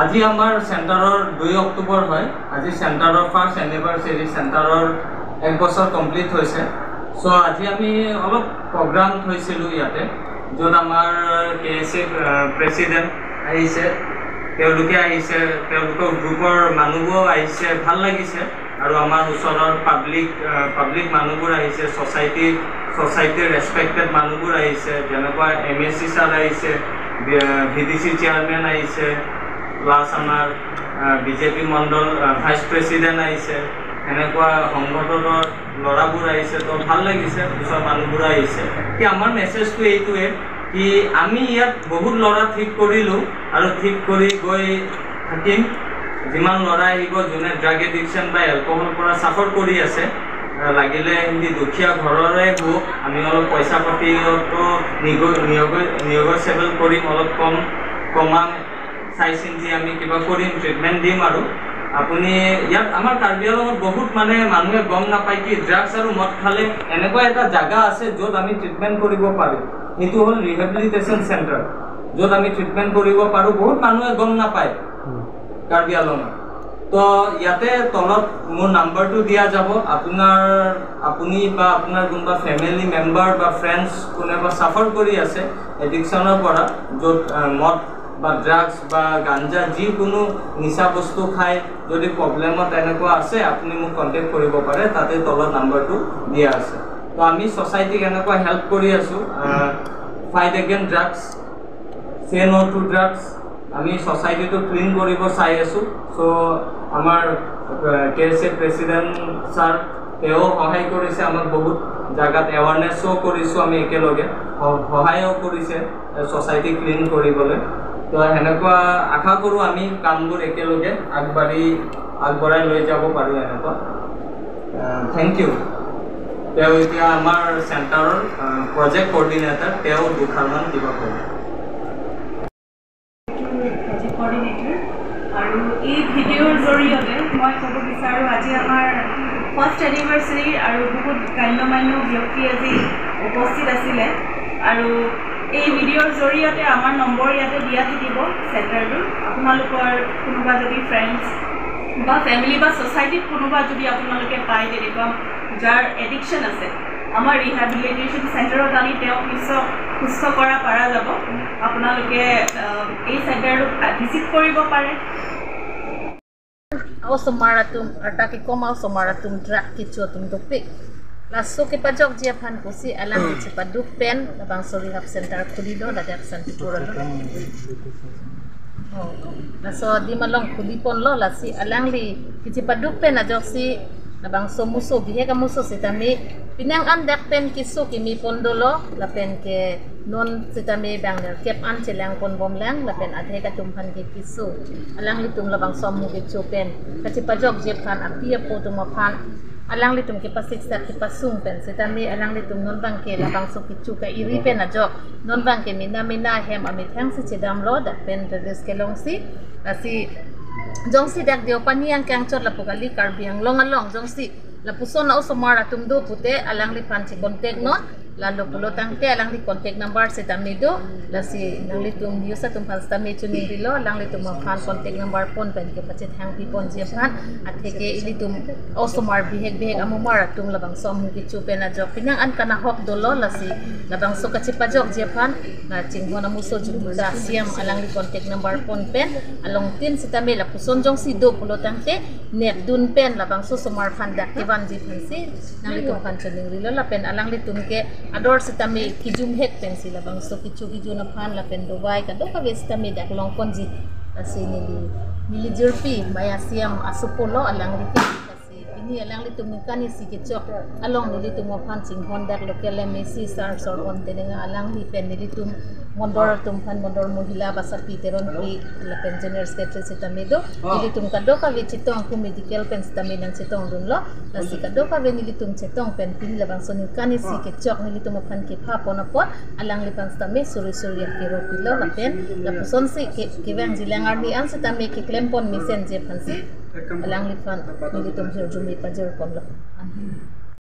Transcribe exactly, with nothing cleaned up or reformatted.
আজি আমাৰ চেণ্টাৰৰ দুই অক্টোবৰ হয়। আজি চেণ্টাৰৰ ফাৰ্ষ্ট এনিভাৰ্চাৰী, চেণ্টাৰৰ এক বছৰ কমপ্লিট হৈছে। চ' আজি আমি অলপ প্ৰগ্ৰাম থৈছিলোঁ ইয়াতে, য'ত আমাৰ কে এছ এ প্ৰেচিডেণ্ট আহিছে, তেওঁলোকে আহিছে, তেওঁলোকৰ গ্ৰুপৰ মানুহবোৰো আহিছে, ভাল লাগিছে। আৰু আমাৰ ওচৰৰ পাব্লিক, আহ, পাব্লিক মানুহবোৰ আহিছে, ছ'চাইটি, ছ'চাইটিৰ ৰেচপেক্টেড মানুহবোৰ আহিছে, যেনেকুৱা এম এ চি ছাৰ আহিছে, ভি ডি চি চেয়াৰমেন আহিছে, প্লাছ আমাৰ, আহ, বি জে পি মণ্ডল, আহ, ভাইচ প্ৰেচিডেণ্ট আহিছে, এনেকুৱা সংগঠনৰ ল'ৰাবোৰ আহিছে, তো ভাল লাগিছে, ওচৰৰ মানুহবোৰ আহিছে। কি আমাৰ মেছেজটো এইটোৱে কি আমি ইয়াত বহুত ল'ৰা ঠিক কৰিলোঁ আৰু ঠিক কৰি গৈ থাকিম। যিমান ল'ৰা আহিব, যোনে ড্ৰাগ এডিকশ্যন বা এলকহলৰ পৰা ছাফাৰ কৰি আছে, আহ, লাগিলে সিহঁতি দুখীয়া ঘৰৰে হওক, আমি অলপ পইচা পাতিতো নিগ-, নিয়গ-, নিয়গচিয়েবল কৰিম, অলপ কম কমাম, চাই চিন্তি আমি কিবা কৰিম, ট্ৰিটমেণ্ট দিম। আৰু আপুনি ইয়াত আমাৰ কাৰ্বি আংলঙত বহুত মানে মানুহে গম নাপায় কি ড্ৰাগছ আৰু মদ খালে এনেকুৱা এটা জাগা আছে য'ত আমি ট্ৰিটমেণ্ট কৰিব পাৰোঁ। সেইটো হ'ল ৰিহেবিলিটেশ্যন চেণ্টাৰ, য'ত আমি ট্ৰিটমেণ্ট কৰিব পাৰোঁ। বহুত মানুহে গম নাপায় কাৰ্বি আংলঙত। তো ইয়াতে তলত মোৰ নাম্বাৰটো দিয়া যাব। আপোনাৰ, আপুনি বা আপোনাৰ কোনোবা ফেমিলি মেম্বাৰ বা ফ্ৰেণ্ডছ কোনোবা ছাফাৰ কৰি আছে এডিকশ্যনৰ পৰা, য'ত, আহ, মদ বা ড্ৰাগছ বা গাঞ্জা যিকোনো নিচা বস্তু খাই যদি প্ৰব্লেমত এনেকুৱা আছে, আপুনি মোক কণ্টেক্ট কৰিব পাৰে, তাতে তলত নাম্বাৰটো দিয়া আছে। তো আমি ছ'চাইটিক এনেকুৱা হেল্প কৰি আছোঁ, আহ, ফাইট এগেইনষ্ট ড্ৰাগছ, চে ন' টু ড্ৰাগছ। আমি ছ'চাইটিটো ক্লিন কৰিব চাই আছোঁ। চ' আমাৰ, আহ, কে এছ এ প্ৰেচিডেণ্ট ছাৰ, তেওঁ সহায় কৰিছে আমাক, বহুত জাগাত এৱাৰনেছো কৰিছোঁ আমি একেলগে, স-, সহায়ো কৰিছে, এ, ছ'চাইটি ক্লিন কৰিবলৈ। তো সেনেকুৱা আশা কৰোঁ আমি কামবোৰ একেলগে আগবাঢ়ি, আগবঢ়াই লৈ যাব পাৰোঁ এনেকুৱা। আহ, থেংক ইউ। তেওঁ এতিয়া আমাৰ চেণ্টাৰৰ, আহ, প্ৰজেক্ট কৰ্ডিনেটাৰ, তেওঁ দুষাৰমান কিবা ক'ব। প্ৰজেক্ট কৰ্ডিনেটাৰ। আৰু এই ভিডিঅ'ৰ জৰিয়তে মই ক'ব বিচাৰোঁ, আজি আমাৰ ফাৰ্ষ্ট এনিভাৰ্চাৰী আৰু বহুত গণ্যমান্য ব্যক্তি আজি উপস্থিত আছিলে। আৰু এই ভিডিঅ'ৰ জৰিয়তে আমাৰ নম্বৰ ইয়াতে দিয়া থাকিব চেণ্টাৰটোৰ। আপোনালোকৰ কোনোবা যদি ফ্ৰেণ্ডছ বা ফেমিলি বা ছ'চাইটিত কোনোবা যদি আপোনালোকে পায়, তেনেকুৱা যাৰ এডিকশ্যন আছে, আমাৰ ৰিহেবিলিটেশ্যন চেণ্টাৰত আনি তেওঁক সুস্থ, সুস্থ কৰা পৰা যাব। আপোনালোকে, আহ, এই চেণ্টাৰটোত ভিজিট কৰিব পাৰে। Osomar atum, arta kekom osomar atum drug kecho atum dopik. Laso kepajokji aphan pusi alangli chepaduk pen labangso rehab center khulilo ladak Santipur along. Oh, laso adim along khuliponlo, lasi alangli kechepaduk pen ajoksi labangso muso, bihek amuso sitame penang an dak pen keso keme pon dolo, lapen ke non sitame bang nerkep an chelang ponbomlang, lapen adhek atum aphan ke keso. Alanglitum labangso amu kecho pen kachepajokji aphan api apo atum aphan alanglitum kepasiksak kepasung pen sitame alanglitum non bang ke labangso kecho ka-iri pen ajok, non bang ke mena mena ahem amethang si chedamlo, dak pen release kelongsi. Lasi jongsi dak Deopani angkang chot lapu kali, Karbi Anglong along jongsi lapuson a-osomar atum do pute alangliphan che-contact non, lalo pulo tangte alangli contact number sitame do. Lasi nanglitum news atum aphan sitame choningrilo, alanglitum aphan contact number pon pen kepachethang piponji aphan. Atheke ilitum osomar bihek bihek amumar atum labangso amu kecho pen ajok penang an kanahok dolo, lasi labangso kachepajokji aphan, na chinghon amuso Judita Siam alangli contact number pon pen alongtin sitame lapuson jongsi do pulo tangte nepdun pen labangso osomar aphan dak kevanji aphansi nanglitum aphan choningrilo, lapen alanglitum ke ador sitame kijumhek pensi labangso kecho kejun aphan lapen dovai kadokave sitame dak longponji. Lasi neli, neli jirpi Maya Siam asopo lo alangli ke. Lasi pini alanglitum ningkan isi kechok along nelitum aphan chinghon dak local M A C sar Sorbon Telenga alangli pen nelitum mondol atum aphan, mondol mohila Basapi Teronpi lapen general secretary sitame do. Nelitum kadokave chetong pu medical pen sitame nangchetongdunlo. Lasi kadokave nelitum chetong pen pini labangso ningkan isi kechok nelitum aphan kepha pon apot alangliphan sitame suri suri akero pilo, lapen lapusonsi ke, kevangji lang arni an sitame keklempon mesenji aphansi alangliphan nelitum hirjume pajirponlo.